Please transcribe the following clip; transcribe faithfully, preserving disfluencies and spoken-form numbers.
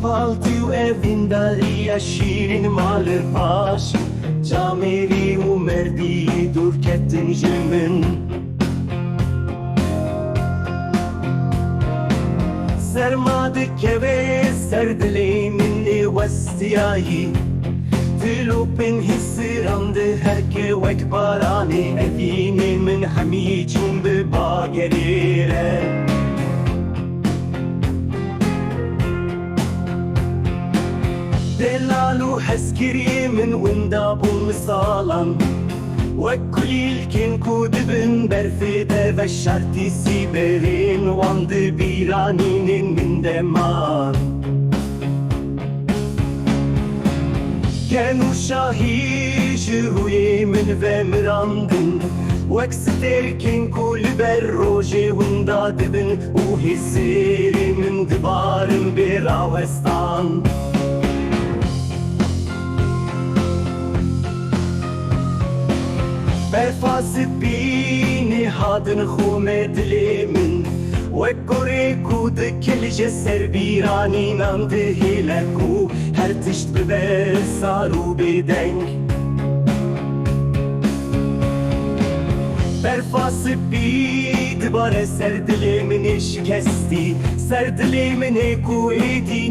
Paltî û evîndariya şîrîn ma li paş, camêrî û merdî dûr ketin ji min. Serma dikeve ser dilê min ê westiyayî, dilopên hisiran diherke wek baranê, evînê min hemî çûn bi bagerê re. Delal û hezkiriyê min winda bûn misalan, wek kulîlkên ku dibin berfê de veşartî, sîberên wan di bîranînên min de man. Gen û şahî ji rûyê min ve mirandin, wek stêrkên ku li ber rojê winda dibin û hêsêrê min dibarin bê rawestan. Berfa spî nêhatin xûme dilê min, wek gorê ku dikilije ser bîranînan dihêle ku her tişt bibe sar û bêdeng. Berfa spî dibare ser dilê min ê şikestî, ser dilê min ê ku êdî